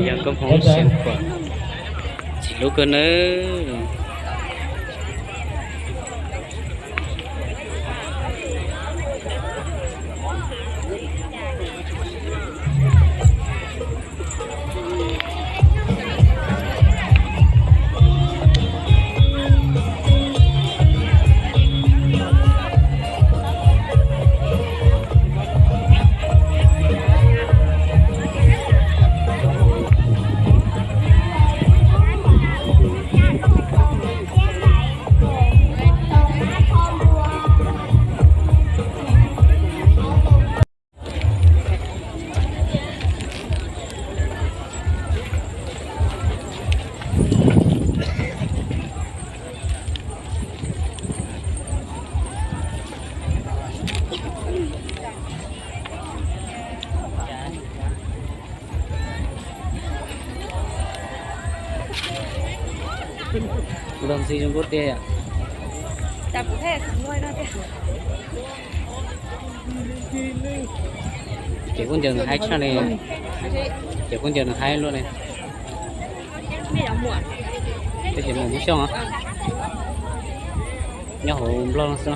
Yog koob hmoov siab khuam, tsis hlub kawg nawb. Ntxhi zoo nkauj tiag. Ces kuj ncaws nws haib tshaj li, ces kuj ncaws nws haib luaj li. Tab sis mus Hmoob Xyooj os, nyob hauv Nplog no xwb.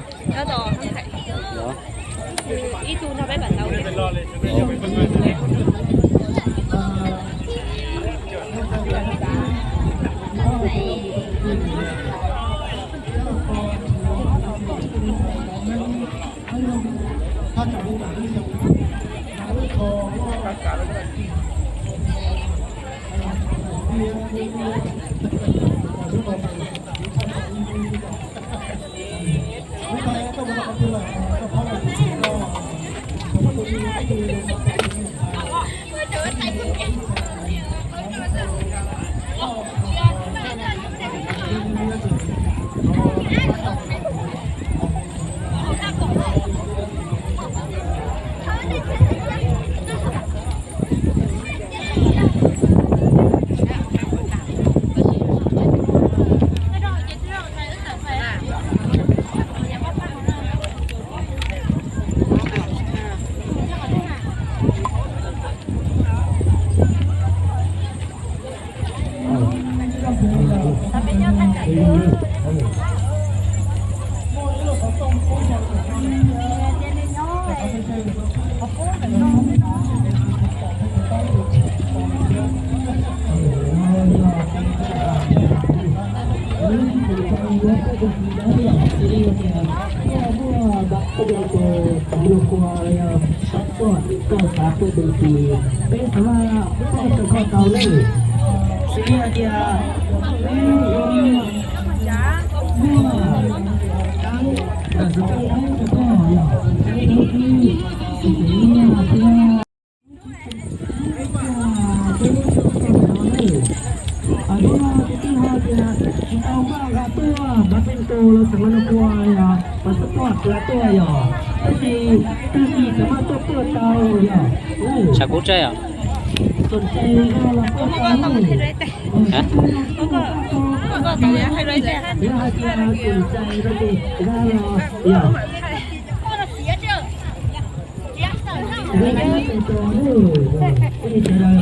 Tshav kub tsaib os.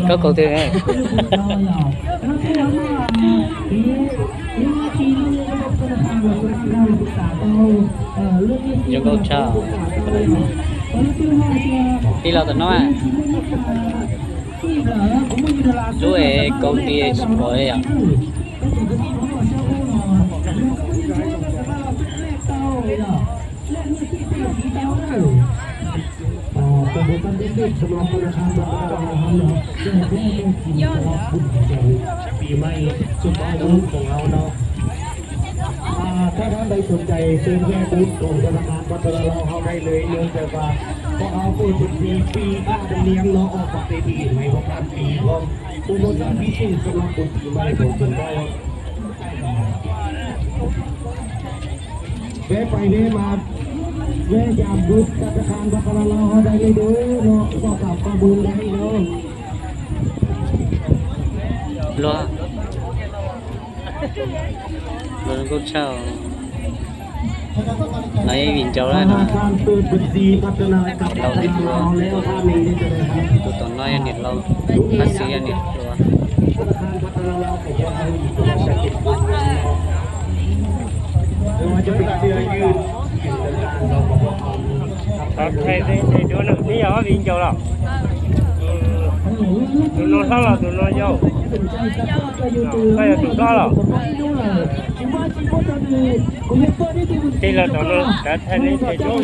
Koj kaus twg? Zoo nkauj tshaj. Pib los tom no. Lub es kaus dias tsis pom li yom. Các bác đây sổ tay xin ghe bốn cùng cho các bác bắt đầu lo hao đây lưới nướng cho qua. Có áo phôi một tí pi các bên liếng nó ở qua tê thì mày có làm gì không? Tôi muốn làm ví dụ cho nó một tí mày có cần đâu. Vé bay vé mà. Vé giảm group các bác bắt đầu lo hao đây lưới nướng nó có cả qua bốn đây nữa. Lo. Los zoo nkauj tshaj. No ib viv ncaus lawm no. Laus tib tug, tus tom no yog niam laus, tab sis yog niam hluas. Thaij teb duab no twb yog ob viv ncaus los? Tus no hlob los tus no yau? Koj yog tus hlob los? Tij laug tom no kav thaij neb teg duab.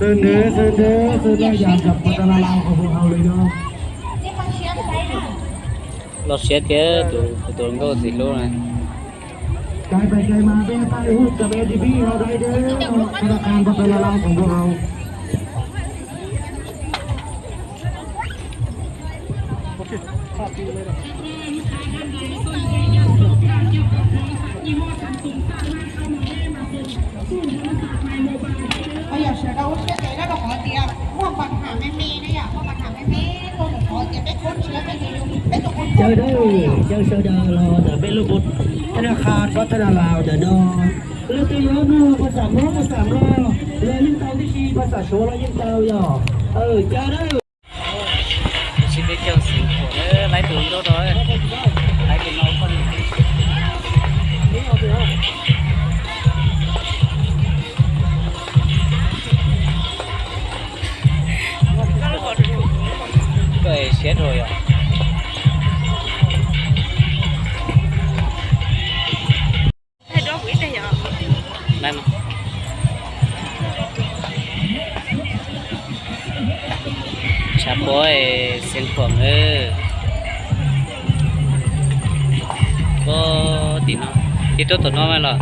Sawv ntawd, sawv ntawd, sawv daws yam nram pov tas las laus hauv hauv lawm no. Los siab thiab tus, tus hluas nkauj txiv hlub na. Cais pais cais mas peb pais hu cov peb ti pib hauv dai deb no, pov tas las laus hauv hauv. Yog sawv daws ua siab ntev rau qhov tias muaj pab tham me me na yom, muaj pab tham me me tuaj mus qhov tias peb khuab tshiab peb, peb tuaj khuab tshiab. Caw sawv daws los ntawm peb lub thab naj qha pab thab naj laus ntawm no, leej twg yuav nug phas xas Hmoob phas xas Nplog los yeej tau, tib si phas xas Suav los yeej tau yom. Caw na. Sib peb caug xeev khuam, laib tus nrauj rau, laib tus no poj niam. Koj siab rau yom. Tshav puab xeev khuam. Koj tim no, ib tug tom no mas los.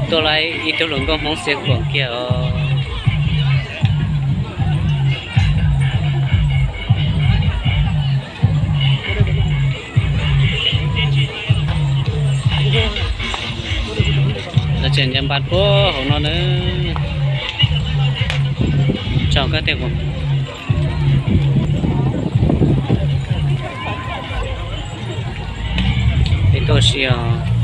Tuaj laib ib tug hluas nkauj Hmoob xeev khuam kiag os. Lawv tseem ncav npas puag hauv no na. Tsaug koj tej, peb tuaj si os.